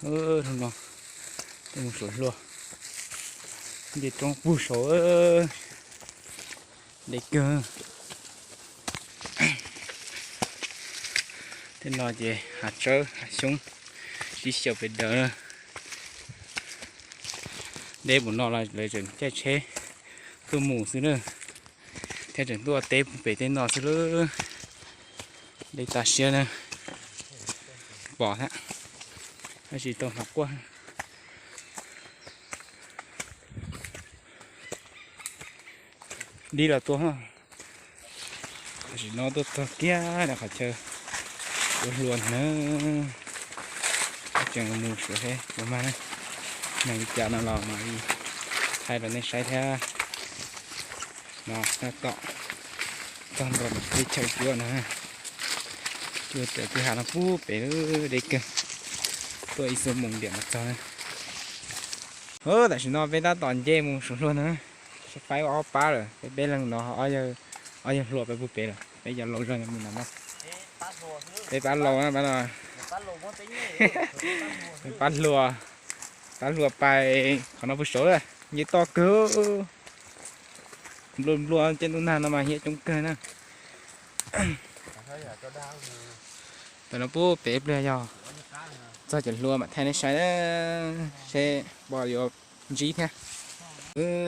Hnub no tuaj mus suav hlua, nce roob puag saud, deb kawg. Tej no ces hav tsawb hav xyoob sib xyaw pes daws. Deb mus no los lawv tseem caij tsheb tuaj mus xwb na, thiab tseem tuaj teb pem tej no xwb lawm. Deb tas siab na, pom thiab, tab sis tau hnav quaj. Dib los tuaj, tam sim no tuaj txog kiag rau qhov chaw ua hlua ntag na. Tseem mus suav seb puas mag na, mag li cas no los mam li thaij rau nej saib thiab. No tab tom txog ntua tej chaw cuab no, cuab tej kwj ha no puag pem deb kawg, tuaj ib xuab moos diam los txog na. Tam sim no peb tab tom nce mus suav hlua ntag, faib ob pab lawm, peb peb leeg no, ob yawg hluas peb puag pem lawm, peb cov laus zog mus no. Peb pab laus na, pab laus, pab hluas, pab hluas pais qhov no puag saud, nce toj kawg. Nplua nplua, tej ntuj nag no mas hiab coob kawg na. Tam no puag pem ib pliag yog txog cov hlua mam thaij nej saib na, seb puas yuav ntsib thiab.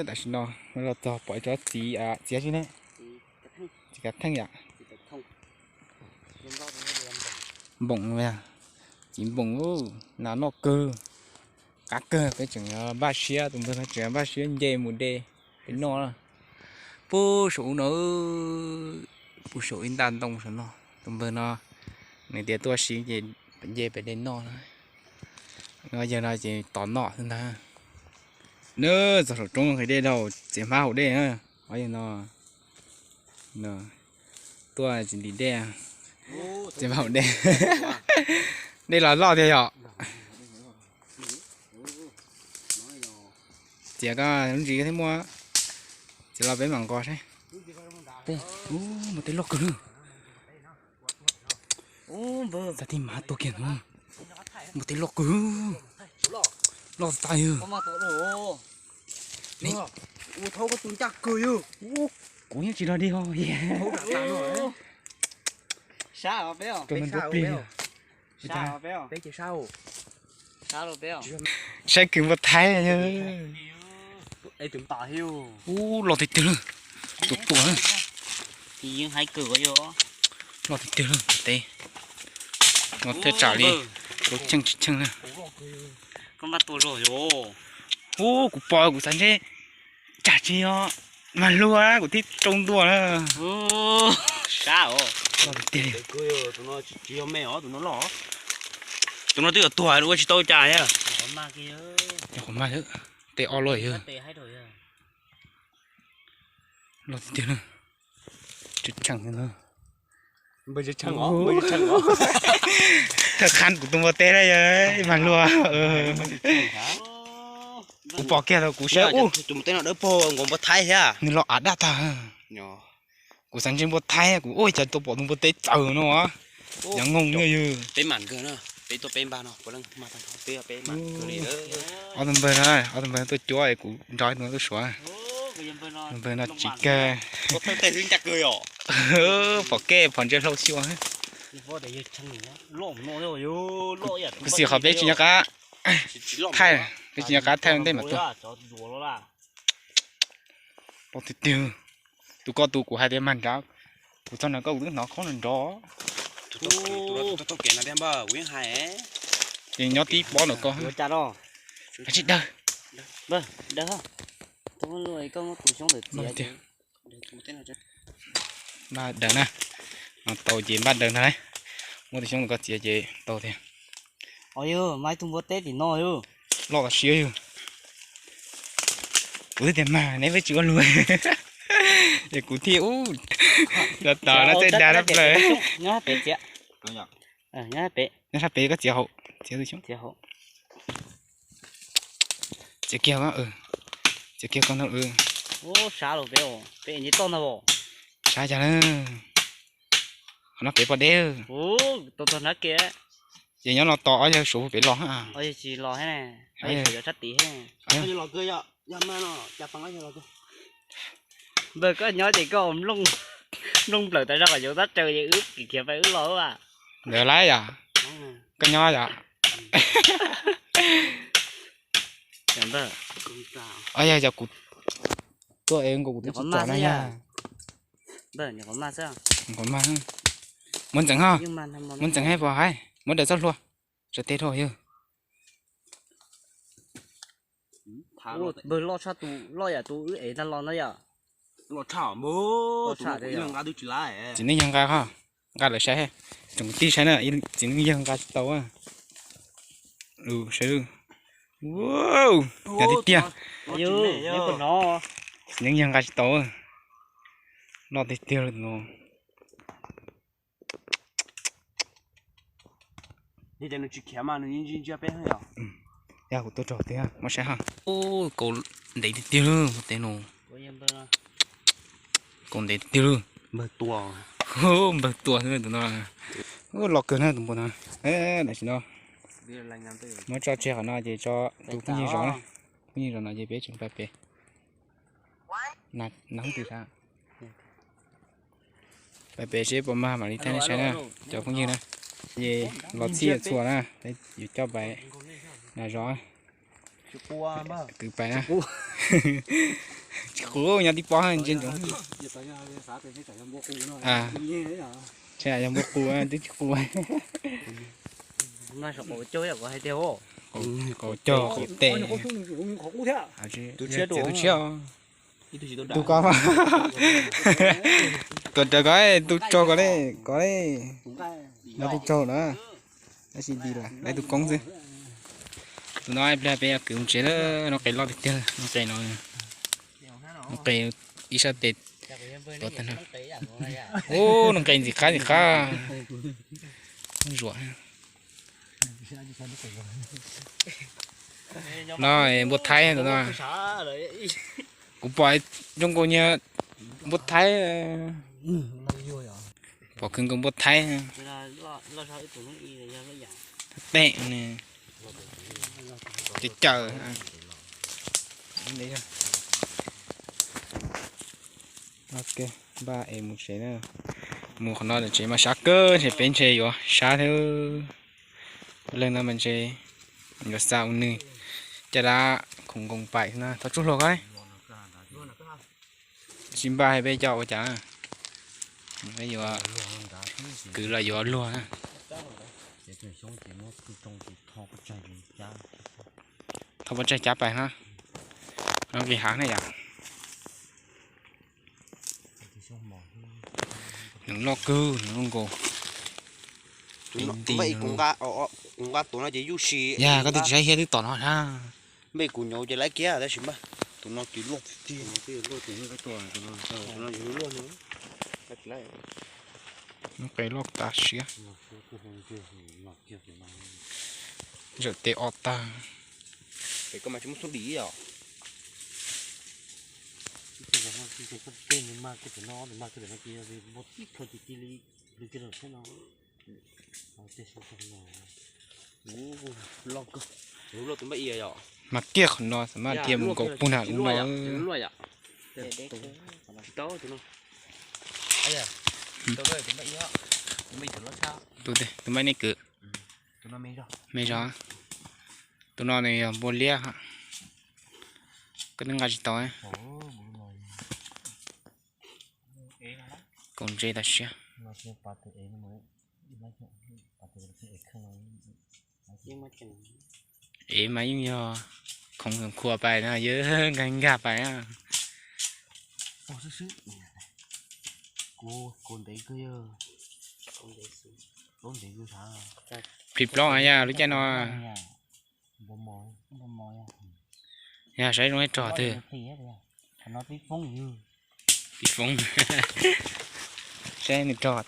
Tam sim no los txog pom ib tsob txiv, txiv tsi ne, txiv kav theej yom. Npoom, txiv npoom, nas noj kawg, qab kawg, peb tseem npaj siab, tus npawg no tseem npaj siab nce mus de pem noj. Puag saum ub no, puag saum ib ntaj ntoo saum no, tus npawg no nws tias tuaj siv ces nce pem de noj na. Ob yawg no ces tos noj xwb ntag. Nws txog saum roob nqhis dej dhau, txiav hmab haus dej na. Ob yawg no tuaj tsis ntim dej, txiav hmab haus dej. Dej los loj tiag yom. Txiav koj lub ntsis thiab muaj, txiav los peb mam nqos seb. Ub, npua teb loj kawg na. Txaj tij mas tuaj kiag no. Npua teb loj kawg, loj tas yog. Kuv yeej tsis los dig ho. Rau npua plig. Saib kws npua thaib. Ub, loj tiag tiag lawm. Tus tuaj loj tiag tiag lawm teb. No thaj tsam li kaum cheej tsis cheej na. Ub, kuv pom kuv xav ntseb tsam tsis yog mas hlua kuv thiaj rau ntua na. Loj tiag tiag. Tus no twb yuav tuag ua tsis tau cas. Qhov mas tej ob luaj yog. Loj tiag tiag na. Thawj qhab kuv tus npua teb na yog mas hlua. Kuv pom kiag tau kuv saib ub, nws los av daj tag. Kuv xav ntsib npua thaib, kuv ua cas tau pom tus npua teb txawv no. Nyob ngooj nyob ywg. Ob tug npawg na, ob tug npawg tuaj cuab kuv nrog ib tug tuaj suav. Tus npawg no tsis kawg. Pom kej pom ntsia hlau xyuas. Kuv xav qhov peb tsis nco qab thaij, peb tsis nco qab thaij ua ntej mas tuag. Pom tiag tiag. Tus koj tus kuv hais tias mag nrad, kuv txog nrad koj kuv twb hnov khob nrov. Ces nyob tib pob ntawm koj. Tsis dawg. Npaj daws na. No tau ces npaj daws ntag lauj. Muab tus xyoob ntawm koj txiav ces tau tiag. Os, yog mas tus npua teb tim no yog. Loj tas siab yog. Kuv twb tias mag neb peb tsis ua lus. Es kuv thiaj ub, los tos no tej dag tshaj plaws. Nyob sab pem koj txiav hauv, txiav tus xyoob. Txiav kiag, txiav kiag koj ntag. Sab los pem, pem nce toj ntag. Sab cas na. Qhov no pem pom deb. Tau txog nrab ke. Ces nyob no tos ob yawg suav pem los. Npawg, koj nyob ces koj nplooj nplawm tas zog kom yuav tab raws es wb khiav pais wb los a. Ntawd lawm yom. Koj nyob yom. Ob yawg cov kuv tuaj es nkaus kuv twb tsis tsom na yog. Muab ntxeev ho, muab ntxeev he pom hais, muab daws txoj hlua, sawv teg rau yawg. Npawg, loj tshaj tus loj yam tus wb ev tag los no yom. Txiv neej yawg nqa ho, nqa lawv saib, tsoom kwv tij saib na, txiv neej yawg nqa tsis tau. Saib, yog tiag tiag, txiv neej yawg nqa tsis tau, loj tiag tiag li no. Yog kuv tuaj rau tiag, muab saib ha. Kaus ntev tiag tiag lawm, tes no. Kaus ntev tiag tiag lawm. Npawg tua xwb tus no. Loj kawg na tus npua no. Tam sim no muab tso tseg qhov no ces tso tus phooj ywg zov na. Phooj ywg zov no ces peb tseem pais pem. Pais pem seb puas mag mam li thaij nej saib na cov phooj ywg na. Ces los txhij txhua na, peb yuav coj pais na zov. Kwv pais na. Tsis qus, nyob tib pob ntsia ntsoov. Yog npua qus twb tsis qus. Qaum cog qaum tes. Tus tshiab, tus tshiab. Tus ko, tuam raws ko, tus tsaug ko li, ko li. No tus tsaug na. Tab sis di lawm, lawv tus koob xwb. Tus no ib pliag peb yuav kwv mus tsev lawm, no qe loj tiag tiag, no qe no, no qe ib sab tes tuav tag no. Ub, no qe ntxim qab ntxim qab. Zuam. No npua thaib tus no. Kuv pom zoo nkaus niag npua thaib. Pom khwv nkaus npua thaib. Tej ne, cawm cawm. Npaj es mus tsev na. Mus qhov no tsev mas sab kawg, ntshe peb ntshe yuav sab thiab. Leej no mas ntshe yuav xa ua nws caj dab khoom nkoos pais na, thov tsuj hluas ko. Tsis npaj hais peb coj ua cas, peb yuav kwv los yuav luag na. Thov pov tseg cab pais na, no kis hav na yom. Nws loj kawg, nws loj nkaus. Kuv nqa tuav no ces yuj si. Yog koj twb tsis saib hiab twb tom no na. Npej kuv nyuv ces lawv kiag tab sis mas tus no ces loj tiag tiag. Qe loj tas siab. Zawm tes o tag. Mas kiag qhov no xav mas tias mus nkaus puag nram ub no. Tus, tus maj nej kwv. Me zog. Tus no nws yog npua liab. Koj twb nqa tsis tau. Kaus ntse tas siab. Ev mas yeej yog khoov khuas pais no, yawg nkag nkag pais na. Plhis plaub yog lub caij no. Yog saib zoo ib rog twg. Pib foob. Saib nws rog,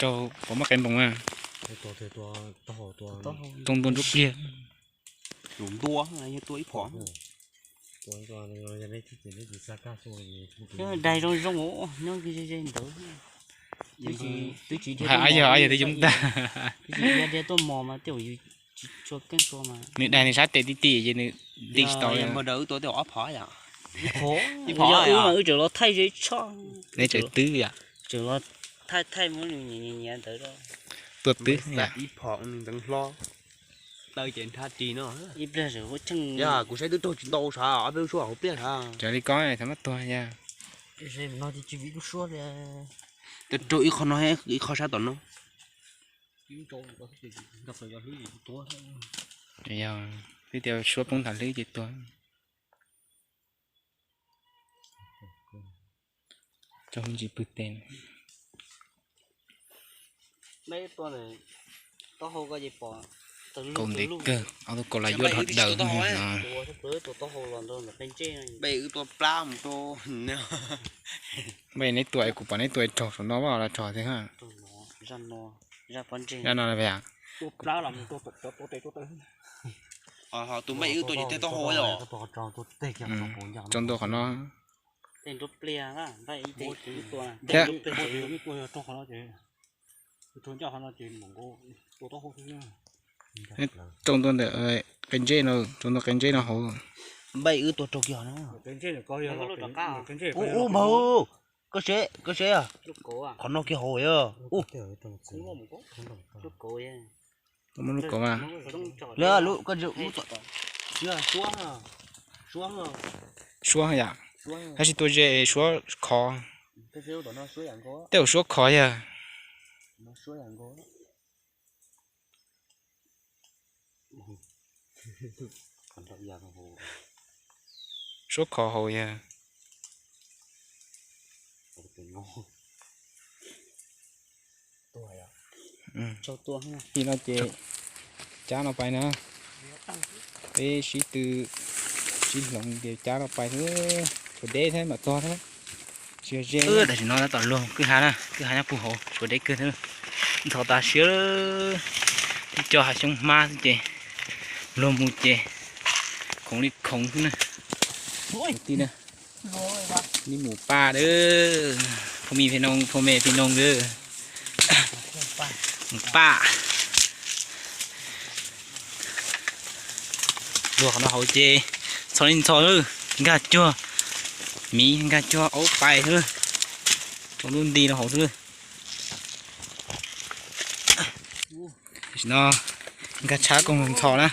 rog puas muaj qe npoos na. Rog ntua nruab pliag. Daig zoo zoo nyob ze ze ntawd. Twb tsis, twb tsis, hais ob yog, ob yog twb yoob tag. Twb tsis dhia dhia tuaj mos mas tej zaum yus tsis tshua keeb tua mas. Nws daig nws sab tes ti ti ces nws nti tsis tau li. Npawg Dawm wb tua tej zaum ob phom yom. Ib phom yog wb mas wb tseem los thaij zeb tshoj. Neb tseem twb yom. Tseem los thaij thaij muab nws nyiav nyiav nyiav ntawd. Tua twb yom. Ib phom nws ntxeev hlob. Daw ces nrhab ris no. Ib pliag kuv saib twb raug tsis ntau sav, ob peb lub suab hauv pliaj sav. Raws li ko thaum mab tuag yog. No tsis vim lub suab li. Twb raug ib qho no, ib qho sab tom no. Yog, twb tias suab poob nthav hlwb ces tuag. Tso ntsis pwg tes. Kaus ntev kawg, ob tug kaus las yuav dhau daws no. Npaj neb tua es kuv pom neb tua raug saum no los raug thiab. Zaj no, zaj no. Tus npaj wb tua ces tej taub hau yom. Tso ntua qhov no. Thiab rau ntua ntawm qe ntsej no, rau ntua qe ntsej no hauv. Npaj wb tua rau kiag no. Ub, npawg, koj seb, koj seb, qhov no kiag hauv yog. Ub, muab lub kaus mas. Suab yam, tab sis tua ze suab khov. Tej zaum suab khov yog. Suab khov hauv yog. Ib no ces cab no pais na. Peb sib tw, sib hloov ces cab no pais xwb. Tshuav deb thiab mam txog thiab. Tsis yog ze. Tam sim no tab tom luag kwj ha na, kwj ha nyob puag hauv, tshuav deb kawg thiab. Ntxhov tas siab. Ib co hav xyoob hmab xwb ces luag mus ces khoov li khoov xwb na. Kwv tij na, neb mus paj dawb, phooj ywg phooj me phooj ywg dawb, mus paj. Luag qhov no hauv ces ntxhov li ntxhov, nkag cuag miv, nkag cuag aub pais xwb, tsaus ntuj nti no hauv xwb. Tam sim no nkag tshab koog ntxhov na,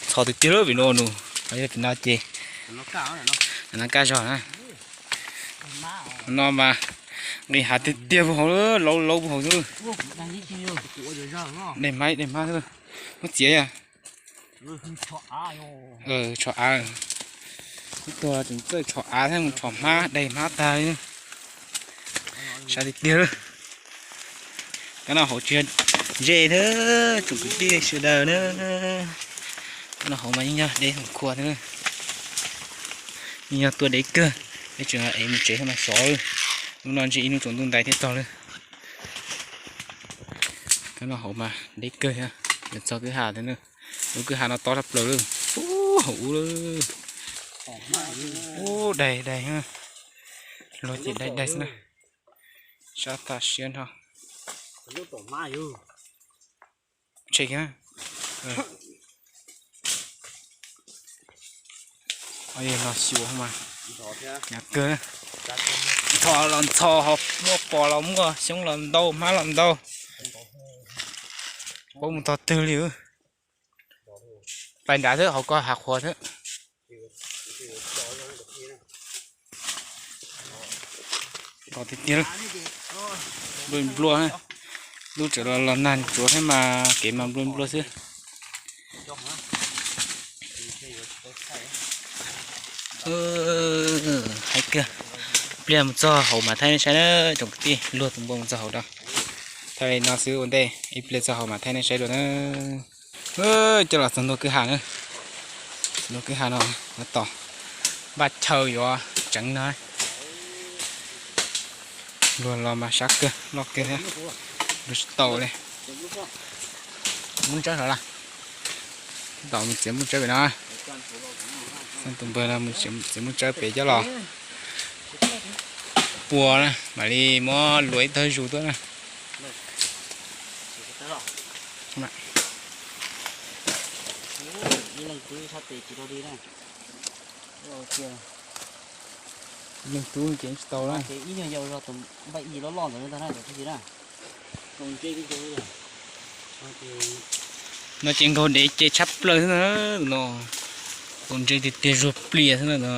ntxhov tiag tiag lawm vim no nus, yog tim no ces no kaj zog na. No mas nqis hav tiag tiag puag hauv, laub laub puag hauv xwb. Dej hmab, dej hmab xwb, muab txiav yog. Tsho av, ib tug tseem txawj tsho av thiab mus tsho hmab, dej hmab tag li. Sab tiag tiag lawm. Kab no hauv tsis yog ze thiab tsoom kwv tij sawv daws na. Kab no hauv mas yeej yog deb thoom khua thiab. Yeej yog tuaj deb kawg, peb tseem ev mus tsev thiab mas xyov lawm. Hnub no ntshe ib hnub tsaus ntuj ntais thiaj txog lawm. Kab no hauv mas deb kawg thiab, yuav txog kwj ha thiab na. Lub kwj ha no tob tshaj plaws lawm. Ub, hauv ub lawm. Ub, daig daig, luag ces daig daig xwb na. Sab tas siab nrho. Tshe kiag. No xyuas mas hnyav kawg. Ntxhov los ntxhov, ho muaj pos los muaj, xyoob los ntau, hmab los ntau. Paub mus tog twg li. Pais nrad xwb, hauv ko hav qhuav xwb. Nplua tiag tiag, nplua nplua. Lub tseem los los nag tsuav thiab mas kev mas nplua nplua xwb. Haib kawg. Pliag mus txog hauv mas thaij nej saib na tsoom kwv tij, luag tus npua mus txog hauv rau. Thaij li no xwb ua ntej, ib pliag txog hauv mas thaij nej saib dua na. Coj los txog ntua kwj ha na. Ntua kwj ha no, tab tom npaj chaw yuav tseev no. Luag los mas sab kawg, loj kawg thiab. Luag tsis tau li. Muab tsawb hov lawm. Tab tom mus txiav muab tsawb pem no. Tus npawg no mus txiav muab tsawb pem coj los. puas na, mam li muab luam ib tog zus tuaj na. Leej tub ces tsis tau na. No ces nkaug dev ces tshab plaws xwb na. No kaus ntses tiag tiag zuag plias xwb na.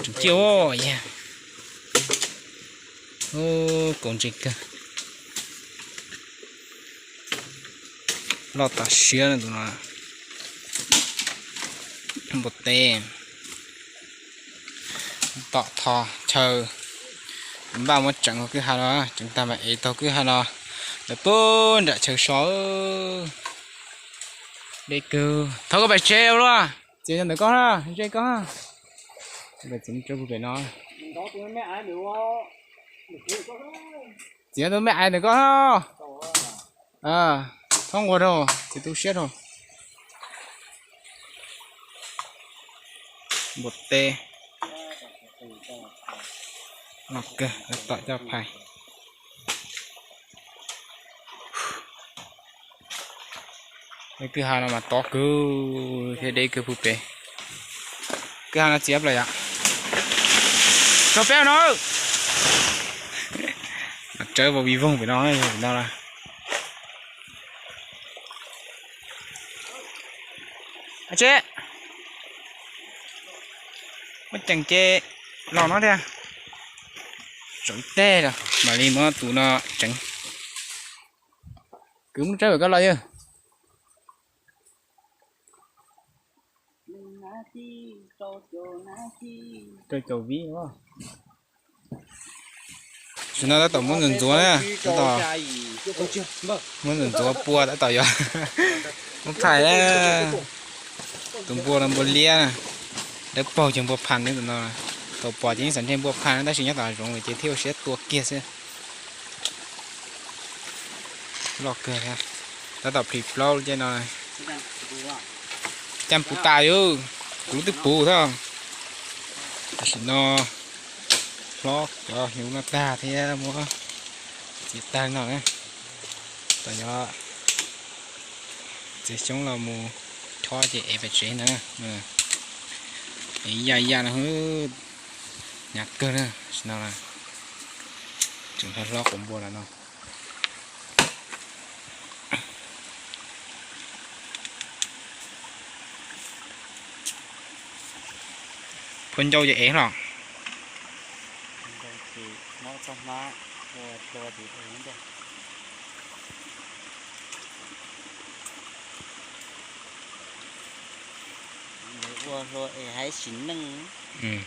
Tseem ciaj os yag. Kaus ntses kawg. Loj tas siab na tus no. Npua teb. Tom tho chaw npaj muab tseev hauv kwj ha no, tseev tag mas ev taug kwj ha no lawv pub nram chaw so. Deb kawg. Thov koj pais tsev ua luaj. Txiav ntawm koj na, ze koj. Txiav mus rau pem no. Txiav tus me ais ntawm koj na. Thoob nqua rau, txiav tu siab rau. Npua teb. Loj kawg, tom coj phais. Kwj ha no mas tob kawg thiab deb kawg puag pem. Kwj ha no txiav plaws yom. Rau peb no. Mas tsawb vau vij voog pem no, pem no. Tsev, muab tseem ces los no tiag. Zaum teg los mam li muab tus no tseev. Kwv muab tsawb pem koj los yawg. Rau caum vib. Tam sim no tab tom muab ntxuav ntxuav na, tab tom muab ntxuav ntxuav pua tab tom yuav muab phais na. Tus npua no npua liab na, dawb paug ces npua phas ne tus no. Thaum pom ces yeej xav ntshe npua phas na tab sis nyob tom hav zoov lawm ces thiaj ua siab tua kiag xwb. Loj kawg thiab, tab tom plhis plaub li no. Caj puv tas yus, kuv lub twb puv thiab. Tam sim no hlob cov hnyuv no tag thiab muab txiav tag no na. Tom yog txiav xyoob los mus chob ces ev pem tsev ntag. Ev ya ya no, hnyav kawg na, tam sim no tseem hlob hlob quav npua lawm no. Phua ncau ces ev los. Ua hlua es haiv sim neej.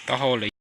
Taub hau lawv